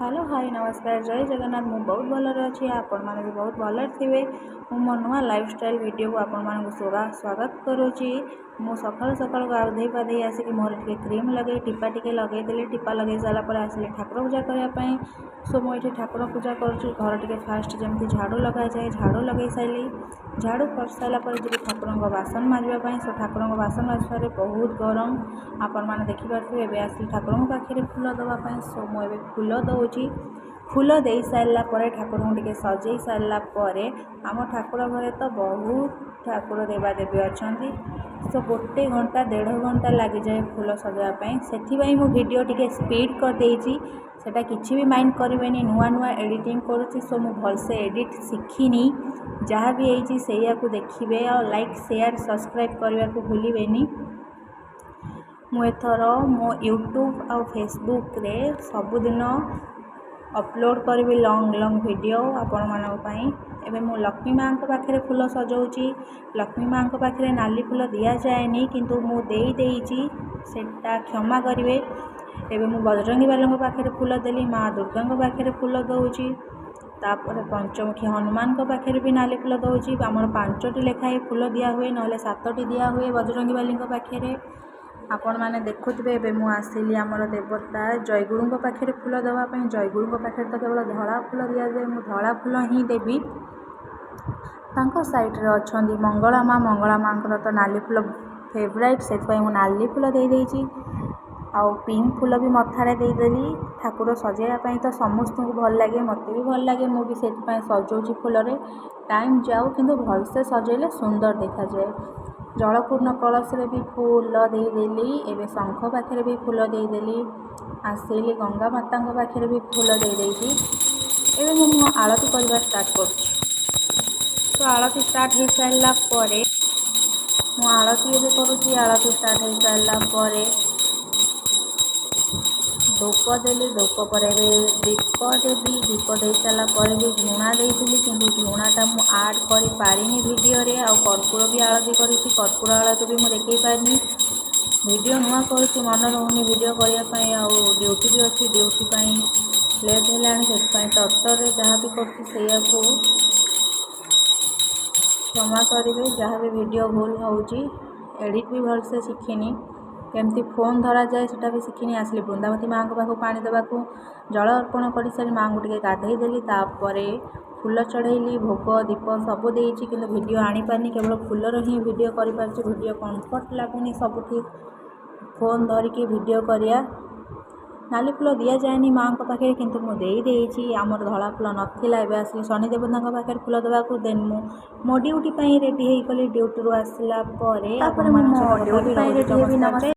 Hello, high, ନମସ୍କାର, ଜୟ ଜଗନ୍ନାଥ। ମୁଁ ବହୁତ ଭଲରେ ଅଛି, ଆପଣମାନେ ବି ବହୁତ ଭଲରେ ଥିବେ। ମୁଁ ମୋ ନୂଆ ଲାଇଫଷ୍ଟାଇଲ୍ ଭିଡ଼ିଓକୁ ଆପଣମାନଙ୍କୁ ସ୍ୱାଗତ କରୁଛି। ମୁଁ ସକାଳୁ ସକାଳୁ ଗାଧୋଇ ପାଧୋଇ ଆସିକି ମୁହଁରେ ଟିକେ କ୍ରିମ୍ ଲଗେଇ ଟିପା ଟିକେ ଲଗେଇଦେଲି। ଟିପା ଲଗେଇ ସାରିଲା ପରେ ଆସିଲି ଠାକୁର ପୂଜା କରିବା ପାଇଁ। ସୋ ମୁଁ ଏଇଠି ଠାକୁର ପୂଜା କରୁଛି। ଘର ଟିକେ ଫାଷ୍ଟ ଯେମିତି ଝାଡ଼ୁ ଲଗାଯାଏ, ଝାଡ଼ୁ ଲଗେଇ ସାରିଲି। ଝାଡ଼ୁ କରିସାରିଲା ପରେ ଯିବି ଠାକୁରଙ୍କ ବାସନ ମାଜିବା ପାଇଁ। ସୋ ଠାକୁରଙ୍କ ବାସନ ମାଜିବାରେ ବହୁତ ଗରମ, ଆପଣମାନେ ଦେଖିପାରୁଥିବେ। ଏବେ ଆସିଲି ଠାକୁରଙ୍କ ପାଖରେ ଫୁଲ ଦେବା ପାଇଁ। ସୋ ମୁଁ ଏବେ ଫୁଲ ଦେଉଛି। ଫୁଲ ଦେଇ ସାରିଲା ପରେ, ଠାକୁରଙ୍କୁ ଟିକେ ସଜେଇ ସାରିଲା ପରେ, ଆମ ଠାକୁର ଘରେ ତ ବହୁତ ଠାକୁର ଦେବାଦେବୀ ଅଛନ୍ତି, ସୋ ଗୋଟେ ଘଣ୍ଟା ଦେଢ଼ ଘଣ୍ଟା ଲାଗିଯାଏ ଫୁଲ ସଜାଇବା ପାଇଁ। ସେଥିପାଇଁ ମୁଁ ଭିଡ଼ିଓ ଟିକେ ସ୍ପିଡ଼ କରିଦେଇଛି, ସେଇଟା କିଛି ବି ମାଇଣ୍ଡ କରିବେନି। ନୂଆ ନୂଆ ଏଡ଼ିଟିଂ କରୁଛି, ସୋ ମୁଁ ଭଲସେ ଏଡ଼ିଟ୍ ଶିଖିନି। ଯାହା ବି ହେଇଛି ସେଇଆକୁ ଦେଖିବେ ଆଉ ଲାଇକ୍, ସେୟାର, ସବସ୍କ୍ରାଇବ୍ କରିବାକୁ ଭୁଲିବେନି। ମୁଁ ଏଥର ମୋ ୟୁଟ୍ୟୁବ୍ ଆଉ ଫେସବୁକ୍ରେ ସବୁଦିନ ଅପଲୋଡ଼ କରିବି ଲଙ୍ଗ୍ ଲଙ୍ଗ୍ ଭିଡ଼ିଓ ଆପଣମାନଙ୍କ ପାଇଁ। ଏବେ ମୁଁ ଲକ୍ଷ୍ମୀ ମାଆଙ୍କ ପାଖରେ ଫୁଲ ସଜାଉଛି। ଲକ୍ଷ୍ମୀ ମାଆଙ୍କ ପାଖରେ ନାଲି ଫୁଲ ଦିଆଯାଏନି, କିନ୍ତୁ ମୁଁ ଦେଇଦେଇଛି, ସେଇଟା କ୍ଷମା କରିବେ। ଏବେ ମୁଁ ବଜରଙ୍ଗୀ ବାଲାଙ୍କ ପାଖରେ ଫୁଲ ଦେଲି, ମା ଦୁର୍ଗାଙ୍କ ପାଖରେ ଫୁଲ ଦେଉଛି, ତାପରେ ପଞ୍ଚମୁଖୀ ହନୁମାନଙ୍କ ପାଖରେ ବି ନାଲି ଫୁଲ ଦେଉଛି। ଆମର ପାଞ୍ଚଟି ଲେଖାଏଁ ଫୁଲ ଦିଆହୁଏ, ନହେଲେ ସାତଟି ଦିଆହୁଏ ବଜରଙ୍ଗୀ ବାଲିଙ୍କ ପାଖରେ। ଆପଣମାନେ ଦେଖୁଥିବେ। ଏବେ ମୁଁ ଆସିଲି ଆମର ଦେବତା ଜୟଗୁରୁଙ୍କ ପାଖରେ ଫୁଲ ଦେବା ପାଇଁ। ଜୟଗୁରୁଙ୍କ ପାଖରେ ତ କେବଳ ଧଳା ଫୁଲ ଦିଆଯାଏ, ମୁଁ ଧଳା ଫୁଲ ହିଁ ଦେବି। ତାଙ୍କ ସାଇଡ଼୍ରେ ଅଛନ୍ତି ମଙ୍ଗଳା ମା'। ମଙ୍ଗଳା ମା'ଙ୍କର ତ ନାଲି ଫୁଲ ଫେଭରାଇଟ୍, ସେଥିପାଇଁ ମୁଁ ନାଲି ଫୁଲ ଦେଇଦେଇଛି ଆଉ ପିଙ୍କ ଫୁଲ ବି ମଥାରେ ଦେଇଦେଲି। ଠାକୁର ସଜେଇବା ପାଇଁ ତ ସମସ୍ତଙ୍କୁ ଭଲ ଲାଗେ, ମୋତେ ବି ଭଲ ଲାଗେ। ମୁଁ ବି ସେଥିପାଇଁ ସଜଉଛି ଫୁଲରେ। ଟାଇମ୍ ଯାଉ, କିନ୍ତୁ ଭଲସେ ସଜେଇଲେ ସୁନ୍ଦର ଦେଖାଯାଏ। ଜଳପୂର୍ଣ୍ଣ କଳସରେ ବି ଫୁଲ ଦେଇଦେଲି। ଏବେ ଶଙ୍ଖ ପାଖରେ ବି ଫୁଲ ଦେଇଦେଲି। ଆସିଲି ଗଙ୍ଗା ମାତାଙ୍କ ପାଖରେ ବି ଫୁଲ ଦେଇଦେଇଛି। ଏବେ ମୁଁ ମୋ ଆଳତି କରିବା ଷ୍ଟାର୍ଟ କରୁଛି। ସୋ ଆଳତି ଷ୍ଟାର୍ଟ ହେଇସାରିଲା ପରେ ମୁଁ ଆଳତି ଏବେ କରୁଛି। ଆଳତି ଷ୍ଟାର୍ଟ ହେଇସାରିଲା ପରେ ଧୂପ ଦେଲି। ଧୂପ ପରେ ଏବେ ଦୀପ ଦେବି। ଦୀପ ଦେଇ ସାରିଲା ପରେ ବି ଝୁଣା ଦେଇଥିଲି, କିନ୍ତୁ ଝୁଣାଟା ମୁଁ ଆଡ଼୍ କରିପାରିନି ଭିଡ଼ିଓରେ। ଆଉ କର୍ପୂର ବି ଆଳତି କରିଛି, କର୍ପୂର ଆଳତି ବି ମୁଁ ଦେଖେଇ ପାରିନି। ଭିଡ଼ିଓ ନୂଆ କରୁଛି, ମନ ରହୁନି ଭିଡ଼ିଓ କରିବା ପାଇଁ। ଆଉ ଡ୍ୟୁଟି ବି ଅଛି, ଡ୍ୟୁଟି ପାଇଁ ଲେଟ୍ ହେଲାଣି, ସେଥିପାଇଁ ତରତରରେ ଯାହା ବି କରୁଛି ସେଇଆକୁ କ୍ଷମା କରିବେ ଯାହା ବି ଭିଡ଼ିଓ ଭୁଲ ହେଉଛି। ଏଡ଼ିଟ୍ ବି ଭଲସେ ଶିଖିନି, କେମିତି ଫୋନ୍ ଧରାଯାଏ ସେଇଟା ବି ଶିଖିନି। ଆସିଲି ବୃନ୍ଦାବତୀ ମାଆଙ୍କ ପାଖକୁ ପାଣି ଦେବାକୁ। ଜଳ ଅର୍ପଣ କରିସାରି ମାଆଙ୍କୁ ଟିକେ ଗାଧେଇ ଦେଲି, ତାପରେ ଫୁଲ ଚଢ଼େଇଲି, ଭୋଗ ଦୀପ ସବୁ ଦେଇଛି, କିନ୍ତୁ ଭିଡ଼ିଓ ଆଣିପାରିନି। କେବଳ ଫୁଲର ହିଁ ଭିଡ଼ିଓ କରିପାରିଛି। ଭିଡ଼ିଓ କମ୍ଫର୍ଟ ଲାଗୁନି ସବୁଠି ଫୋନ୍ ଧରିକି ଭିଡ଼ିଓ କରିବା। ନାଲି ଫୁଲ ଦିଆଯାଏନି ମାଆଙ୍କ ପାଖରେ, କିନ୍ତୁ ମୁଁ ଦେଇଦେଇଛି। ଆମର ଧଳା ଫୁଲ ନଥିଲା। ଏବେ ଆସିଲି ଶନି ଦେବତାଙ୍କ ପାଖରେ ଫୁଲ ଦେବାକୁ। ଦେନ୍ ମୁଁ ମୋ ଡ୍ୟୁଟି ପାଇଁ ରେଡ଼ି ହେଇଗଲି। ଡ୍ୟୁଟିରୁ ଆସିଲା ପରେ ତାପରେ ମୁଁ ଆପଣମାନଙ୍କ ମୋ ସହିତ କଥା ଡ୍ୟୁଟି ହେବି। ପାଇଁ ରହୁଛି, ରେଡ଼ି ହେବି। ନମସ୍କାର, ଜୟ ନମସ୍କାର।